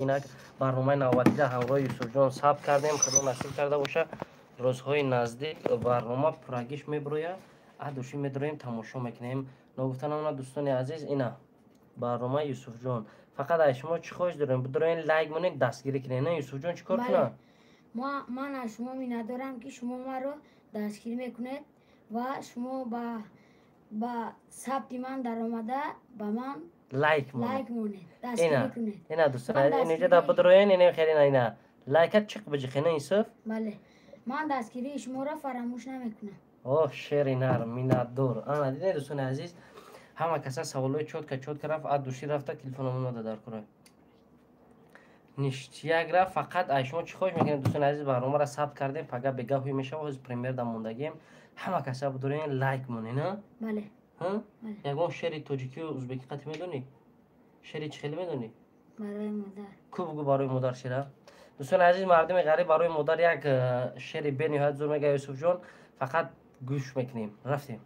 Инак барномаи навбатиро ҳамроҳи Юсуфҷон сабт кардем. Худо насиб карда боша, рӯзҳои наздик барнома пуррагиш мебирояд, адушӣ медроем, тамошо мекунем. Ногуфта намонад, дӯстони азиз, ина барномаи Юсуфҷон. Фақат аз шумо чӣ хоҳиш дорем? Бидроен, лайк монед, дастгирӣ кунед. На, Юсуфҷон, чӣ кор кунад? Ман аз шумо миннатдорам, ки шумо маро дастгирӣ мекунед ва шумо ба сабти ман даромада ба ман лайк лайк монед, дастгирӣ кунед. Ина, дӯстон, инҷа да бидроен, ина хеле ина лайка чиқ биҷиқена, Юсуф. Бале, ман дастгирии шуморо фаромӯш намекунам. О, шери нарм, миннатдор. Ана дидед, дӯстони азиз, ҳама каса саволҳои чётко чётко рафт, от души рафта. Телефономон дар кора ништяк рафт. Фақат аз шумо чӣ хоҳиш мекунем, дӯстони азиз? Барномаро сабт кардем, пага бегаҳ мешава, ҳозир премьер да мондагием. Ҳама каса бидорен, лайк монед. Бале. Ягон шери тоҷикию узбекӣ қатӣ медонӣ? Шери чӣ хеле медонӣ? Барои модар. Ку, бугӯ барои модар шера. Дӯстони азиз, мардуми ғариб барои модар як шери бениҳоят зур мега Юсуфҷон. Фақат гӯш мекунем, рафтем.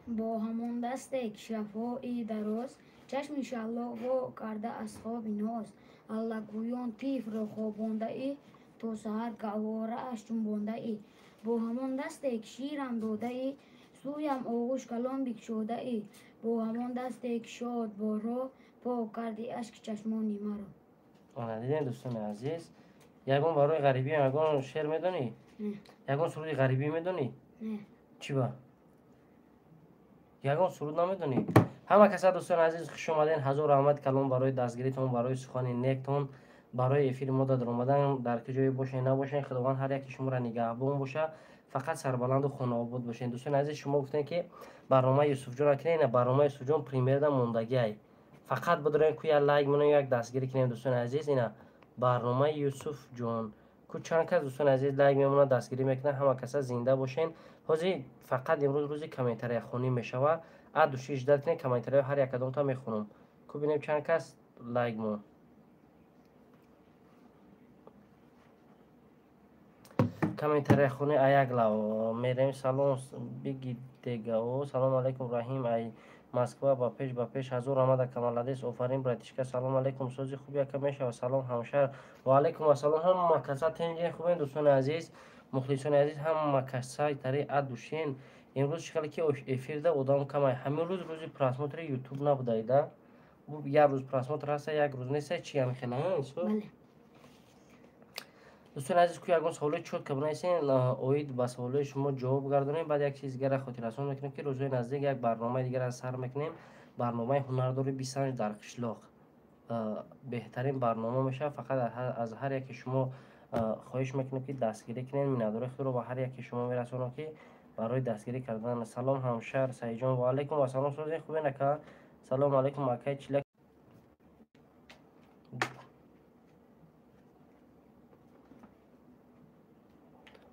Бо ҳамон дасте, ки шабҳои дароз чашми шаллоқ во карда аз хоби ноз, аллагӯён тифлро хобондаӣ, то саҳар гаҳворааш ҷунбондаӣ, бо ҳамон дасте, ки ширам додаӣ, сӯям оғӯш калон бикушодаӣ, бо ҳамон дасте, ки шод борҳо пок карди ашки чашмони маро. Ана дидем, дӯстони азиз. Ягон барои ғарибӣ ягон шеър медонӣ? Ягон суруди ғарибӣ медонӣ? Чӣ ба ягон суруд намедонӣ? Ҳама каса, дӯстони азиз, хуш омаден. Ҳазор раҳмат калом барои дастгиритон, барои сухани нектон, барои эфири мо дар омадан. Дар ки ҷое бошен, набошен, Худованд ҳар яки шуморо нигаҳбон боша. Фақат сарбаланду хонаобод бошен. Дӯстони азиз, шумо гуфтем, ки барномаи Юсуфҷон кунед. Барномаи Юсуфҷон премьер да мондагиай. Фақат бидорем, ку як лайк монем, як дастгирӣ кунем. Дӯстони азиз, ина барномаи Юсуфҷон. Ку чанд кас, дӯстони азиз, лайк мемонад, дастгирӣ мекунад. Ҳама каса зинда бошен. Ҳозир фақат имрӯз рӯзи комментарияхонӣ мешавад. От души ждать кунед, комментарияҳо ҳар якадомта мехонам. Ку бинем, чанд кас лайк мон. Комментарияхонӣ аяк лав мерем. Салом биги дегао. Салом алейкум, Раҳим ай Москва. Ба пеш, ба пеш. Ҳазор омада, камаладес, офарин, братишка. Салом алейкум, сози хуб яка мешава. Салом, ҳамшар. Ва алейкум ассалом. Ҳама каса тенҷен, хубен, дӯстони азиз, мухлисони азиз, ҳама каса тари от души. Имрӯз чӣ хеле ки эфирда одам камай. Ҳамин рӯз рӯзи просмотр и Ютуб набудаида. Як рӯз просмотр ҳаста, як рӯз неста. Чи ҳами хела? Дӯстони азиз, ку ягон саволои чётко бинависен, оид ба саволои шумо ҷавоб гардонем. Баъд як чиз дигара хотиррасон мекунем, ки рӯзҳои наздик як барномаи дигара сар мекунем, барномаи ҳунардори бисанҷ дар қишлоқ. Беҳтарин барнома мешавад. Фақат аз ҳар яке шумо хоҳиш мекунем, ки дастгирӣ кунед. Миннатдории худро ба ҳар яке шумо мерасонам, ки барои дастгирӣ кардан. Салом, ҳамшар Саидҷон. Ва алайкум ассалом. Созин, хубен, ака? Салому алайкум, акай чила.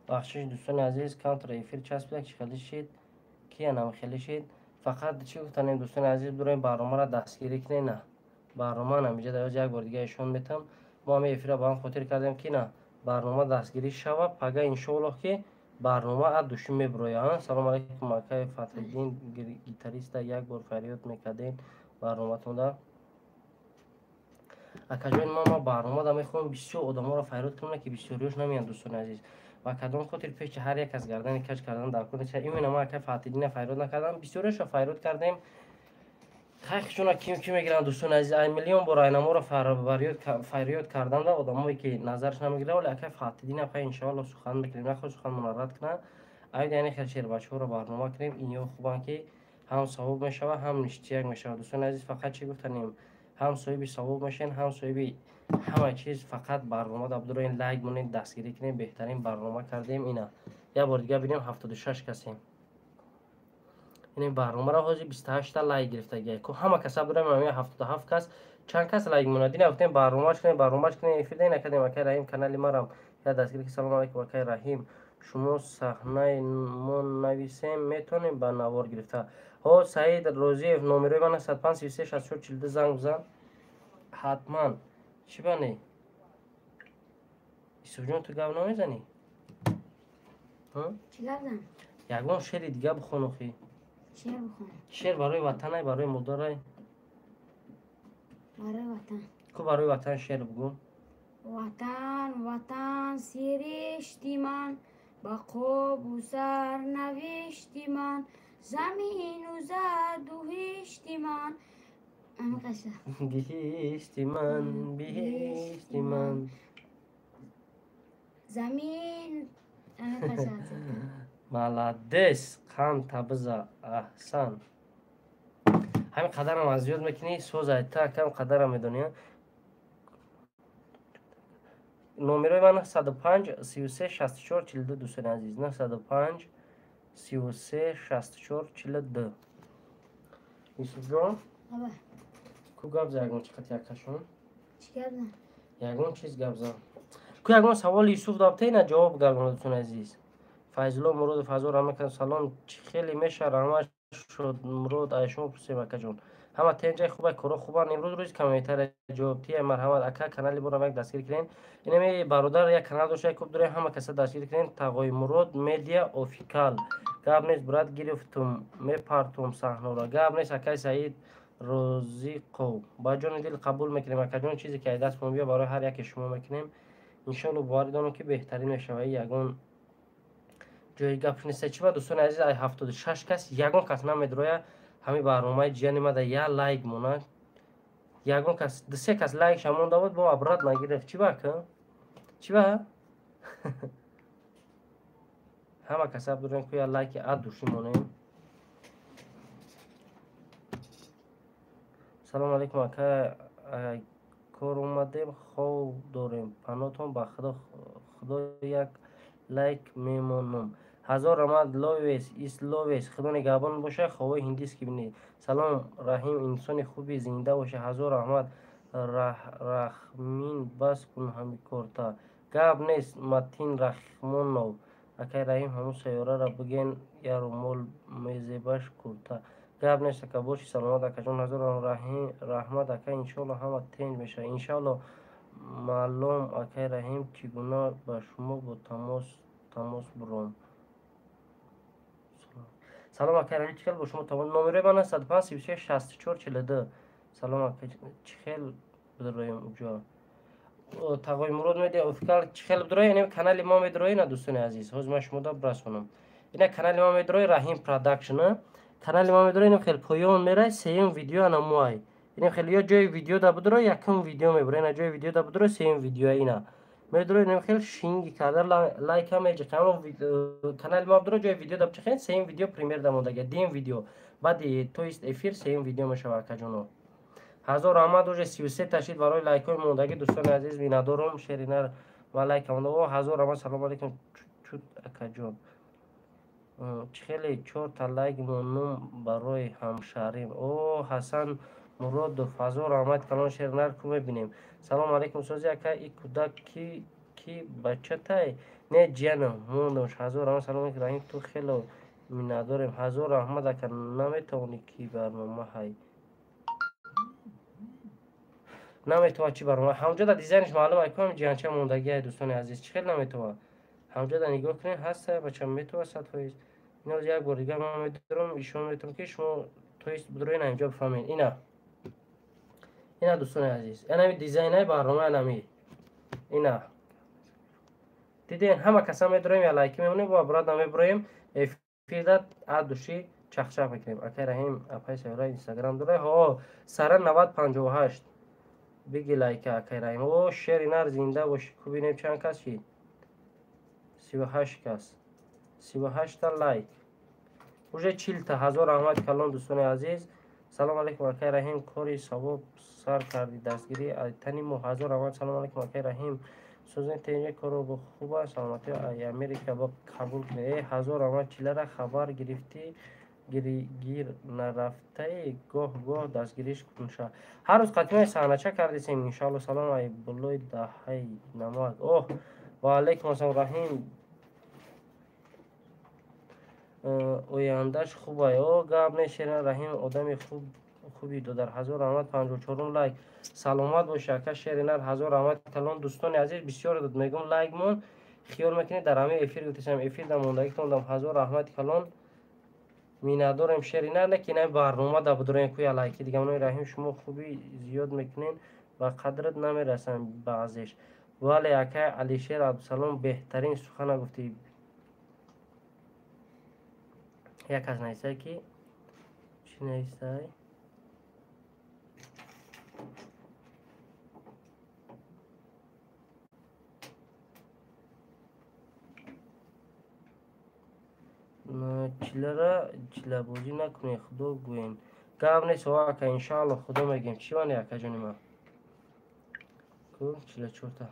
Бахшиш, дӯстони азиз, камтар эфир часпида, чи хеле шид, ки янам хеле шид. Фақат чӣ гуфтанем, дӯстони азиз? Бироем, барномаро дастгирӣ кунед. На, барнома намиҷа даёз як бор дига ишон метам. Мо ҳами эфирро ба ҳам хотир кардем, ки на, барнома дастгирӣ шава. Пага, иншоаллоҳ, ки барнома от души мебирояд. Салому алайкум, акай Фатҳиддин. Гитариста як бор фарёд мекардем барноматонда. Акаҷони ман, ма барнома да мехоҳам бисёр одаморо фарёд кунам, ки бисёриёш намеянд, дӯстони азиз. Ва кадом хотир пеши ҳар як аз гардани каҷ кардан дар кор нест. Именно ман акай Фатҳиддина фарёд накардам, бисёриашро фарёд кардем. Хайхшуна ким ки мегиранд, дӯстони азиз? Ай миллион бор айнаморо фарёд карданда, одамое ки назарш намегирад. Вале акай Фатҳиддина пай, иншоалло, сухан мекунем, нахоҳ сухан мунаррад кунад. Айд яъне хел шербачаҳоро барнома кунем. Инё хубанд, ки ҳам савоб мешавад, ҳам ништияк мешавад. Дӯстони азиз, фақат чӣ гуфтанем? Ҳам соҳиби савоб мешавед, ҳам соҳиби ҳама чиз. Фақат барнома да бидороен, лайк монед, дастгирӣ кунем. Беҳтарин барнома кардем. Ина як бор дига бинем, 76 касем. Ин барномаро ҳозир 28-та лайк гирифтагия. Ку ҳама каса бидорем, ами 77 кас, чанд кас лайк монад? Ина гуфтем, барномаш кунем, барномаш кунем, эфир да накардем. Акай Раҳим, канали марам я дастгирӣ ки. Салому алайкум, акай Раҳим. Шумо саҳнаи мо нависем, метавонем ба навор гирифта. Ҳо, Саид Розиев, номерои ман 105 33 64 42, занг бизан ҳатман. Чӣ ба не? Юсуфҷон, ту гап намезанӣ? Чӣ гап занам? Ягон шери дига бихон, охи. Шеър бихонам? Шеър барои ватанай, барои модарай. Барои ватан. Ку, барои ватан шеър бугӯ. Ватан, ватан, сиришти ман, ба қобу сарнавишти ман, замину зарду ҳишти ман. Биҳишти ман, биҳишти ман. Замин. Молодец, қанд табиза, аҳсан. Ҳамин қадарам аз ёд мекунӣ, соз айта кам қадарам медонӣ. Номерои ман 905 33 64 42, дӯстони азиз, 905 33 64 42. Юсуфҷон, ку гап за ягон чи қати якашон? Ягон чиз гап за. Ку ягон саволи Юсуф дабте, ина ҷавоб гардона, дӯстони азиз. Файзулло Муродов, ҳазор раҳмат, салом. Чӣ хеле меша, раҳмат шуд Мурод, ай шумо пурсем, акаҷон. Ҳама тенҷай хубай, коро хубанд. Имрӯз рӯзи комментария ҷавобтия, марҳамат, ака, канали борам як дастгир кунед. Инами бародар як канал дошта, як куб дорем, ҳама каса дастгир кунед. Тағои Мурод медиа офикал. Гап нест, брат, гирифтум, мепартум саҳнора. Гап нест, акай Саид Розиқов. Ба ҷони дил қабул мекунем, акаҷон, чизе ки ай дастмон биё барои ҳар яке шумо мекунем. Иншоалло, боварӣ дорам, ки беҳтарин мешава. Ягон ҷои гап нест. Чӣ ба, дӯстони азиз, ай 76 кас ягон кас намедроя ҳамин барномаи ҷияни мада я лайк монад. Ягон кас, дусе кас лайкша монда буд, бо обрат нагирифт. Чӣ ба ка? Чӣ ба? Ҳама каса дорем, ку я лайки ад души монем. Салом алейкум, ака, кор омадем, хов дорем, панотон ба худо, худо як лайк мемонам. Ҳазор раҳмат, ловес ис ловес, худо нигаҳбон боша, ховои ҳиндиски бинед. Салом, Раҳим, инсони хуби, зинда боша. Ҳазор раҳмат, Рахмин, бас кун ҳами корта. Гап нест, Матин Рахмонов. Акай Раҳим, ҳамун сайёраро биген, я румол мезебаш курта. Гап нест, ака, боши саломат, акаҷон. Ҳазор раҳмат, ака, иншоалло ҳама тенҷ мешавад. Иншоалло. Маълум, акай Раҳим, чӣ гуна ба шумо бо тамос буром? Салом, акай Раҳим, чӣ хел бо шумо тамос? Номерои ман 905 33 64 42. Салом, ака, чӣ хел бидроем уҷо? Тағои Мурод медиа офикал, чӣ хел бидроем? Ин канали мо медрои на, дӯстони азиз. Ҳозир ман шумода бирасонам. Ина канали мо медрои, Раҳим Продакшн. Канали мо медрои, инам хел поён мерай, сеюм видео ана муай. Инам хел ё ҷои видео да бидрои, якум видео мебура. Ина ҷои видео да бидрои, сеюм видео ина. Медрои, инам хел шинги карда лайка меҷиқам. Канали мо бидрои, ҷои видео да бичихен, сеюм видео премьер да мондага, дим видео. Баъди, то есть эфир сеюм видео мешава, акаҷоно. Ҳазор раҳмат, уже 33 ташид барои лайкҳои мондагӣ, дӯстони азиз, миннатдорум. Шеринар ва лайка монда. О, ҳазор раҳмат, салом алейкум, чуд акаҷон. Чӣ хеле чорта лайк монум барои ҳамшаҳрим. О, Ҳасан Муродов, ҳазор раҳмат калон, шеринар, ку мебинем. Салом алейкум, сози ака, и кӯдак ки бачатай? Не, ҷиянам, мондамш. Ҳазор раҳмат, салом алейкум, Раҳим, ту хело миннатдорем. Ҳазор раҳмат, ака, наметавонӣ ки барнома ҳай? Наметова чӣ барнома? Ҳамҷода дизайнш маълум ай, кам ҷиянча мондагиай, дӯстони азиз. Чӣ хел наметова? Ҳамҷода нигоҳ кунед, ҳаста, бача, метова 100%. Ино як бор дигар ман медорам, ишон метавонам, ки шумо, то есть, бидроен ҳамҷо бифаҳмед. Ина. Ина, дӯстони азиз. Анами дизайнаи барнома анами. Ина. Диден, ҳама каса медроем, я лайки мемонем, бо обратно меброем, эфирда ад души чахчах мекунем. Акай Раҳим, апай Сайёра Инстаграм дора? Ҳо, сара 9058. Биги лайка, акай Раҳим. О, шери нар, зинда бошӣ. Ку бинем чанд кас шид? 38 кас. 38 та лайк. Уже 40 та. Ҳазор раҳмат калон, дӯстони азиз. Салом алейкум, акай Раҳим, кори савоб сар кардӣ, дастгирӣ тани мо. Ҳазор раҳмат, салом алейкум, акай Раҳим. Сӯзани тенҷа коро бо хуба, саломатӣ, ай Америка бо қабул кунед. Э, ҳазор раҳмат, чилара хабар гирифтӣ, гир нарафтаи, гоҳ гоҳ дастгириш кунша. Ҳар рӯз қатимаи саҳнача кардисем, иншоалло. Салом, ай буллои даҳаи намак. Оҳ, ва алейкум ассалом, Раҳим. Ояндаш хубай. О, гап нест, шерин Раҳим, одами хуб хуби додар. Ҳазор раҳмат, 54-ум лайк. Саломат боши, ака Шеринар, ҳазор раҳмат калон, дӯстони азиз, бисёр дод мегӯм лайк мон. Хиёл мекунед, дар ҳамин эфир гуфтесам, эфир дар мондагитон дам. Ҳазор раҳмати калон, миннатдорем, Шеринар, не ки ина барнома да будроем куя лайки дига. Монои Раҳим, шумо хуби зиёд мекунед, ба қадрат намерасам баъзеш. Вале акай Алишер Абдусалом, беҳтарин сухана гуфтӣ. Як кас нависай, ки чӣ нависай? Чилара чилабозӣ накунед, худо гӯем. Гап нест, ака, иншаалло, худо мегӯем. Чӣ ване, акаҷони ман? Ку 44-та.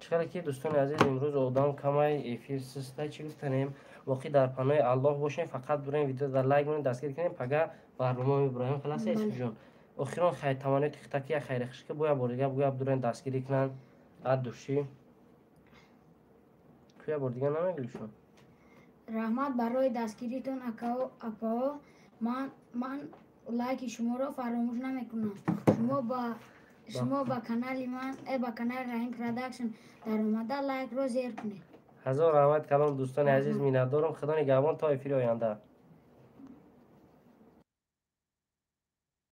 Чӣ хеле ки, дӯстони азиз, имрӯз одам камай, эфир систай, чӣ гуфтанем? Воқеъ дар паноҳи Аллоҳ бошем. Фақат бурем, видео дар лайк монем, дастгир кунем, пага барнома мебураем. Халаса, исуҷон, охирон хай таманниёти хитаки я хайри хишки боя бор дига буя дурен дастгирӣ кунанд ад души. Куя бор дига намегӯишон. Раҳмат барои дастгиритон, акао. Ман лайки шуморо фаромӯш намекунам. Шумо ба канали ман, ба канали Раҳим Продакшн даромада, лайкро зер кунед. Ҳазор раҳмат калом, дӯстони азиз, миннатдорам. Худо нигаҳбон, то эфири оянда.